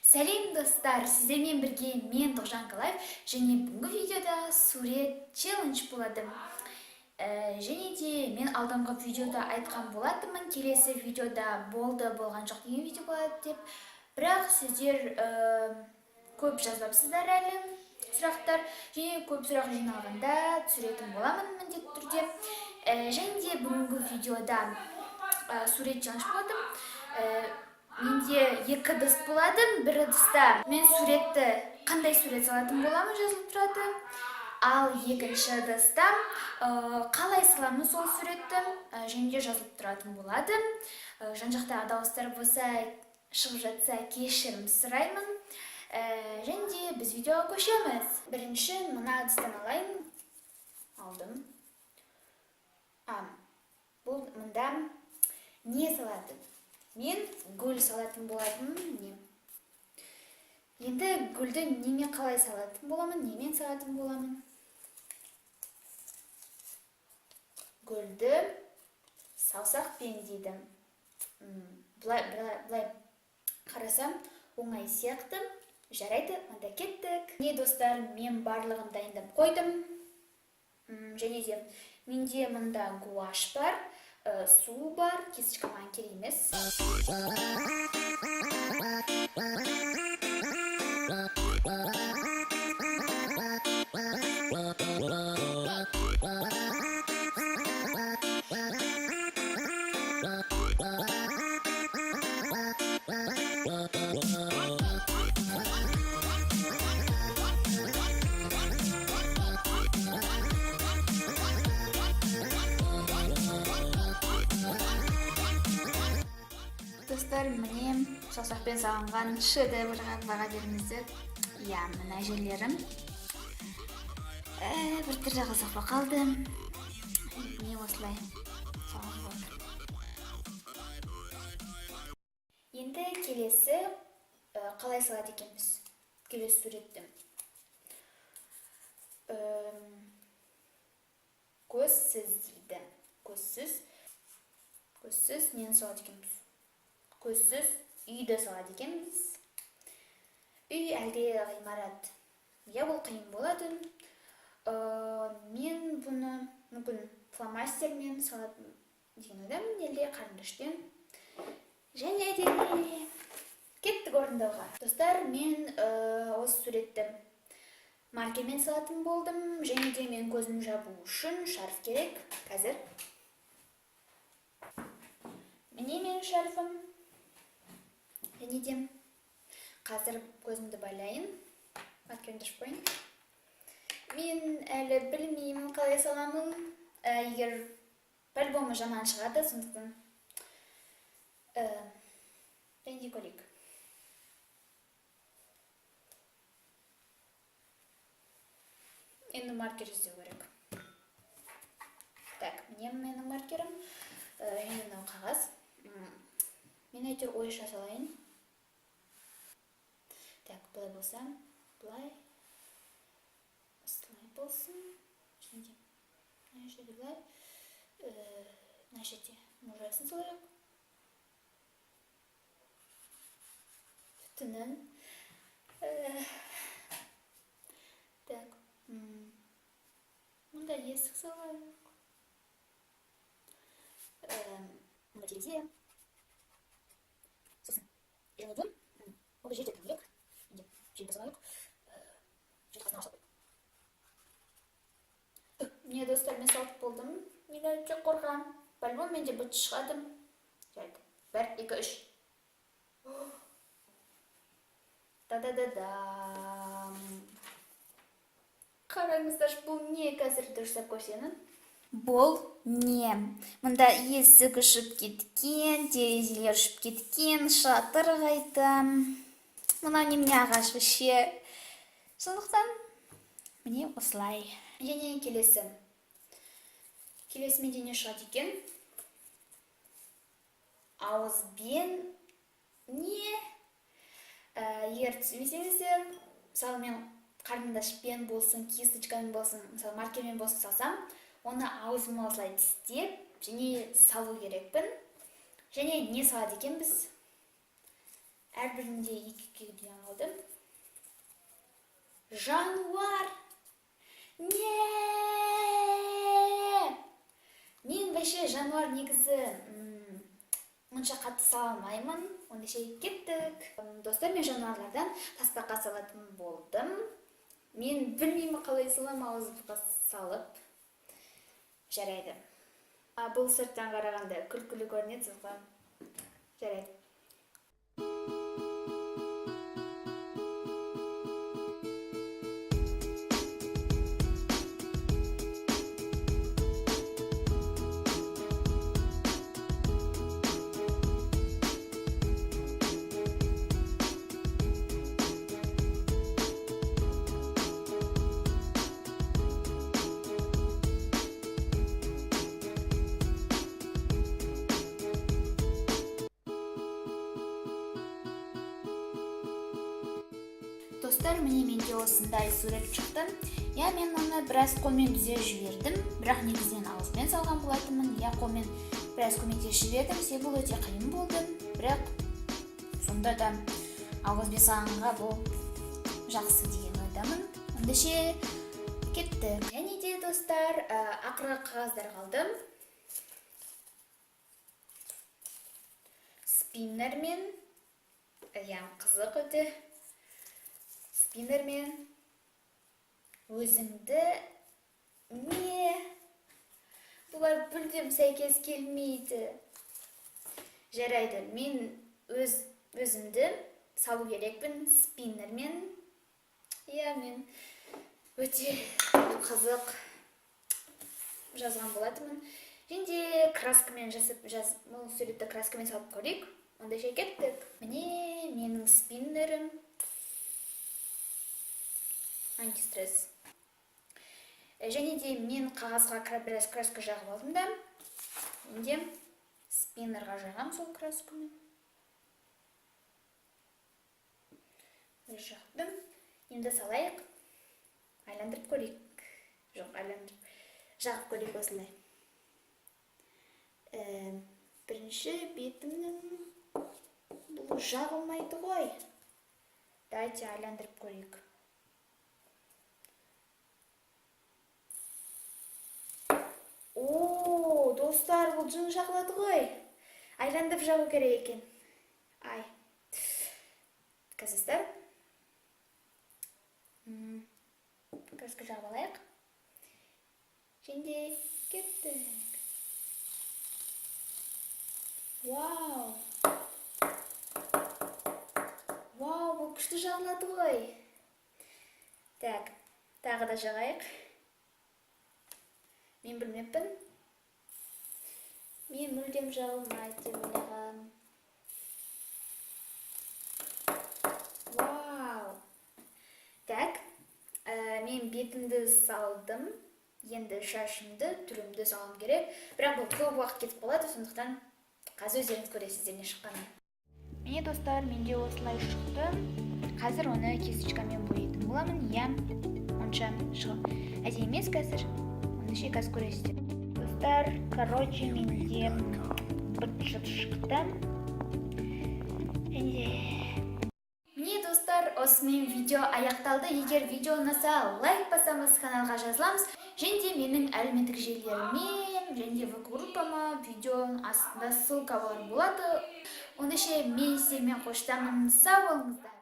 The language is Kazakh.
Сәлем, достар! Сіздермен бірге мен, Тоғжан Калаев, және бүгінгі видеода сурет челлендж болады. Және де мен алдыңғы видеода айтқан болатынмын, келесі видеода болды, болған жоқ деген видео болады деп. Бірақ сіздер көп жазбапсыздар әлі сұрақтар, және көп сұрақ жиналғанда түсіретін боламын міндетті түрде. Және де бүгінгі видеода сурет челлендж болады. Менде екі ыдыс болады. Бір ыдыста мен суретті, қандай сурет салатын боламын, жазылып тұрады, ал екінші ыдыста қалай саламын сол суретті, және де жазылып тұратын болады. Жан жақтағы дауыстар болса, шығып жатса, кешірім сұраймын. Және де біз видеоға көшеміз. Бірінші мына ыдыстан алайын. Алдым. Бұл мында не салады? Мен гүл салатын болатынмын. Не, енді гүлді немен, қалай салатын боламын, немен салатын боламын? Гүлді саусақпен дейді. Былай, былай, былай қарасам, оңай сияқты. Жарайды, онда кеттік. Не, достар, мен барлығын дайындап қойдым. Және де менде мында гуашь бар, су бар, кисточка маған керек емес. Достар, міне, саусақпен салынған шедеврға баға беріңіздер. Иә, мына жерлерім біртүрлі қызық болып қалды. Міне, осылай салуға болады. Енді келесі қалай салады екенбіз келесі суретті? Көзсіз дейді. Көзсіз, көзсіз нені салады екенбіз? Көзсіз үйді салады екенбіз. Үй әлде ғимарат? Иә, бұл қиын болады. Мен бұны мүмкін фломастермен салатын деген ойдамын, әлде қарындашпен. Және де кеттік орындауға. Достар, мен осы суретті маркермен салатын болдым, және де мен көзім жабу үшін шарф керек. Қазір, міне, менің шарфым. Және де қазір көзімді байлайын, маркерімді ашып қояйын. Мен әлі білмеймін, қалай саламын. Егер по-любому жаман шығады, сондықтан және де көрейік. Енді маркер іздеу керек. Так, міне, менің маркерім. Және мынау қағаз. Мен әйтеуір ойша салайын. Так, былай болса, былай, осылай болсын. Және де мына жерде былай, мына жерде мұржасын салайық, түтінін. Так, мында есік салайық. Мында терезе. Сосын және де ол жерде тұру керек. Енді жерді салайық. Жер қасына ағаш салып. Міне, достар, мен салып болдым. Мен өте қорқамын. По-любому менде быт шығады. Жарайды, бір, екі, үш. да да да дам Қараңыздаршы, бұл не? Қазір дұрыстап көрсеңіз, бұл не? Мында есік ұшып кеткен, терезелер ұшып кеткен, шатыр қайта, мынау немене, ағаш вообще. Сондықтан міне, осылай. Және келесі менде не шығады екен? Ауызбен не? Егер түсінбесеңіздер, мысалы, мен қарындашпен болсын, кисточкамен болсын, мысалы, маркермен болсын салсам, оны аузыма осылай тістеп және салу керекпін. Және не салады екенбіз? Әрбірінде екі екеуден қалды. Жануар. Не, мен вообще жануар негізі онша қатты сала алмаймын. Ендеше кеттік. Достар, мен жануарлардан тасбақа салатын болдым. Мен білмеймін, қалай саламын ауызға салып. Жарайды, а, бұл сырттан қарағанда күлкілі көрінеді, сондықтан жарайды. Достар, міне, менде осындай сурет шықты. Иә, мен оны біраз қолмен түзеп жібердім, бірақ негізінен ауызбен салған болатынмын. Иә, қолмен біраз көмектесіп жібердім, себебі бұл өте қиын болды, бірақ сонда да ауызбен салғанға бұл жақсы деген ойдамын. Ендеше кеттік. Және де, достар, ақырғы қағаздар қалды. Спиннермен, иә, қызық өте. Спиннермен өзіңді. Не, бұлар мүлдем сәйкес келмейді. Жарайды, мен өз өзімді салу керекпін спиннермен. Иә, мен өте қызық жазған болатынмын. Және де краскамен жасап бұл суретті краскамен салып көрейік. Ендеше кеттік. Міне, менің спиннерім, антистресс. Және де мен қағазға біраз краска жағып алдым да, енді спиннерға жағамын сол красканы. Жақтым. Енді салайық, айландырып көрейік. Жоқ, айландырып жағып көрейік осылай. Бірінші бетімнің бұл жағылмайды ғой. Давайте айландырып көрейік. О, достар, бұл жын жағылады ғой. Айландырып жағу керек екен. Ай, қазір краска жағып алайық және де кеттік. Вау, вау, бұл күшті жағылады ғой. Так, тағы да жағайық. Мен білмеппін, мен мүлдем жағылмайды деп ойлағанмын. Вау! Так, мен бетімді салдым, енді шашымды, түрімді салуым керек, бірақ бұл көп уақыт кетіп қалады, сондықтан қазір өздеріңіз көресіздер не шыққанын. Міне, достар, менде осылай шықты. Қазір оны кисточкамен бояйтын боламын. Иә, онша шығып әдемі емес қазір. Ендеше қазір көресіздер. Достар, короче, менде быт шыт шықты. Және де, міне, достар, осымен видео аяқталды. Егер видео ұнаса, лайк басамыз, каналға жазыламыз және де менің әлеуметтік желілеріме және де ВК группама видеоның астында ссылкалар болады. Ендеше мен сіздермен қоштасамын. Сау болыңыздар.